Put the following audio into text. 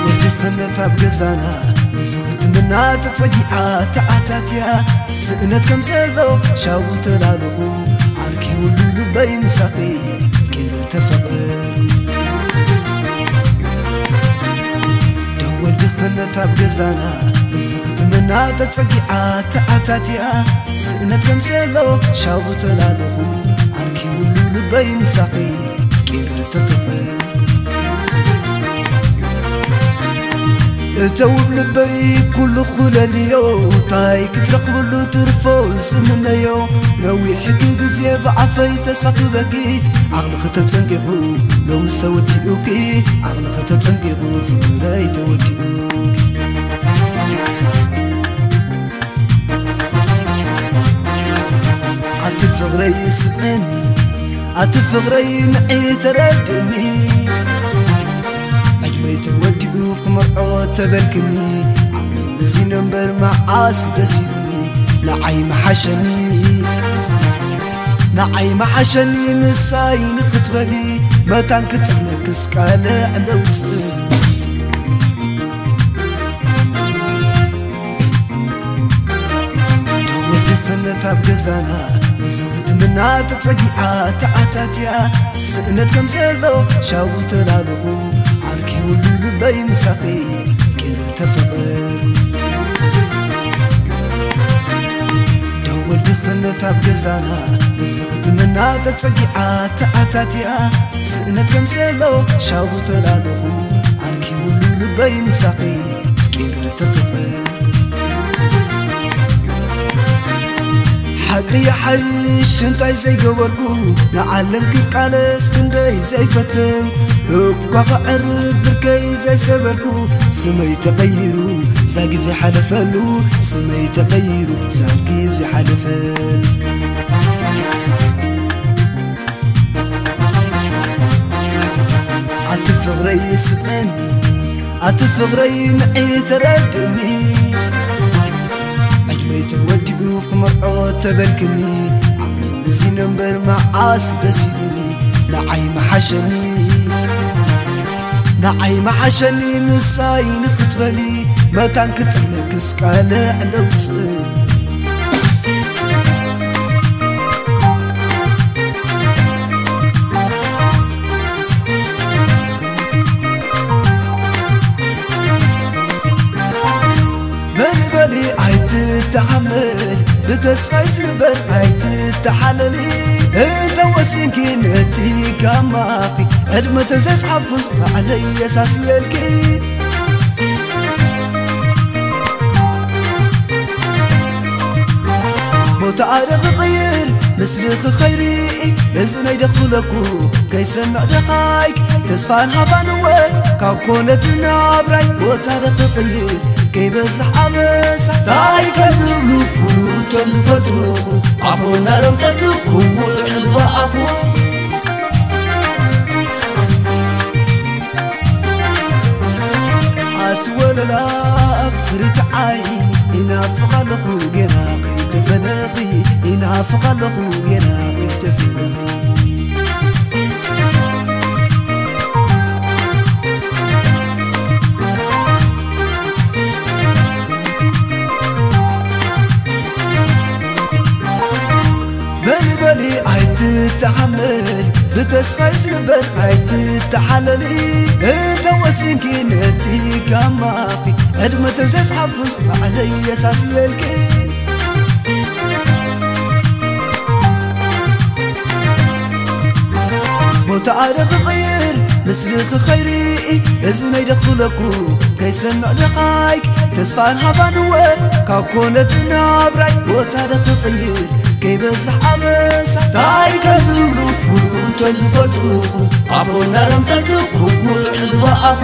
ወዲ ክነት ኣብ ገዛና፣ ንስኺ ትምና ተጸጊዓ ተኣታትያ። ስእነት ከም ዘሎ ሻቡ ተላለኹ፣ ዓርኪ ውሉ ልበይ ምሳኺ ፍቂረ ተፈቐር። ደወል ድኽነት ኣብ ገዛና፣ ንስኺ ትምና ተጸጊዓ ተኣታትያ። ስእነት ከም ዘሎ ሻቡ ተላለኹ፣ ዓርኪ ውሉ ልበይ ምሳኺ ፍቂረ ተፈቐር። እተውብ ልበይ ኩሉ ኩለልዮ፣ ታይ ክትረኽብሉ ትርፎ ዝምነዮ። ነዊሕ ሕጊ ግዜ ብኣፈይ ተስፋ ክበኪ፣ ዓቕልኺ ተጸንቂቑ ሎምስ ተወዲኡኪ፣ ዓቕልኺ ተጸንቂቑ ፍቕረይ ተወዲኡኪ። ኣቲ ፍቕረይ ስምዕኒ፣ ኣቲ ፍቕረይ ንዒ ተረድእኒ። ዕድመይ ተወዲኡ ክመርዖ ተበልክኒ፣ ዓቕሊ መዚነ እምበር መዓስ ደስ ኢሉኒ። ንዓይ መሓሸኒ፣ ንዓይ መሓሸኒ ምሳይ ንኽትበሊ፣ መታን ክጥዕመክስ ቃለ ዕለውፅእ። ወዲ ክነት ኣብ ገዛና፣ ንስኺ ትምና ተጸጊዓ ተኣታትያ። ስእነት ከም ዘሎ ሻቡ ተላለኹ፣ ዓርኪ ውሉ ልበይ ምሳኺ ፍቂረ ተፈቐር። ደወል ድኽነት ኣብ ገዛና፣ ንስኺ ትምና ተጸጊዓ ተኣታትያ። ስእነት ከም ዘሎ ሻቡ ተላለኹ፣ ዓርኪ ውሉ ልበይ ምሳኺ ፍቂረ ተፈቐር። ሓቂ ይሓይሽ እንታይ ዘይገበርኩ፣ ንዓለም ክቃለስ ክንደይ ዘይፈተንኩ። እኳ ክዕርፍ ብርከይ ዘይሰበርኩ፣ ስመይ ተቐይሩ እዛ ግዜ ሓለፈሉ፣ ስመይ ተቐይሩ እዛ ግዜ ሓለፈሉ። ኣቲ ፍቕረይ ስምዕኒ፣ ኣቲ ፍቕረይ ንዒ ተረድእኒ። ዕድመይ ተወዲኡ ክመርዖ ተበልክኒ፣ ዓቕሊ መዚነ እምበር መዓስ ደስ ኢሉኒ። ንዓይ መሓሸኒ፣ ንዓይ መሓሸኒ ምሳይ ንኽትበሊ፣ መታን ክጥዕመክስ ቃለ ዕለውፅእ። በሊ በሊ ኣይትተሓመሊ፣ ብተስፋይ ዝንበር ኣይትተሓለሊ። እንተ ወሲንኪ ነቲ ጋማኺ፣ ዕድመ ተዘይጸሓፍኩስ ባዕለይ የሳስየልኪ። ቦታ ኣረ ክቕይር፣ ምስልኺ ከይርኢ፣ እዝነይ ደኽፍለኩ፣ ከይሰምዕ ደኻይክ፣ ተስፋን ሃባን እወ፣ ካብ ኮነት ናብራይ። ቦታ ኣረ ክቕይር፣ ከይበዝሕ ኣበሳ፣ ታይ ከም ዝብሉ ፍሉጦም ዝፈልጡ፣ ኣፎም እናረምጠጥኩም ውዕል በኣኹ። ኣቲ ወለላ ፍርይቲ ዓይኒ፣ ይናፍቕ ኣለኹ ጌና ከይተፈለኺ፣ ይናፍቕ ኣለኹ ጌና ከይተፈለኺ። በሊ በሊ ኣይትተሓመሊ፣ ብተስፋይ ዝንበር ኣይትተሓለሊ። እንተ ወሲንኪ ነቲ ጋማኺ፣ ዕድመ ተዘይጸሓፍኩስ ባዕለይ የሳስየልኪ። ቦታ ኣረ ክቕይር፣ ምስልኺ ከይርኢ፣ እዝነይ ደኽፍለኩ፣ ከይሰምዕ ደኻይክ፣ ተስፋን ሃባን እወ፣ ካብ ኮነት ናብራይ። ቦታ ኣረ ክቕይር፣ ከይበዝሕ ኣበሳ፣ ታይ ከም ዝብሉ ፍሉጦም ዝፈልጡ፣ ኣፎም እናረምጠጥኩም ውዕል በኣኹ።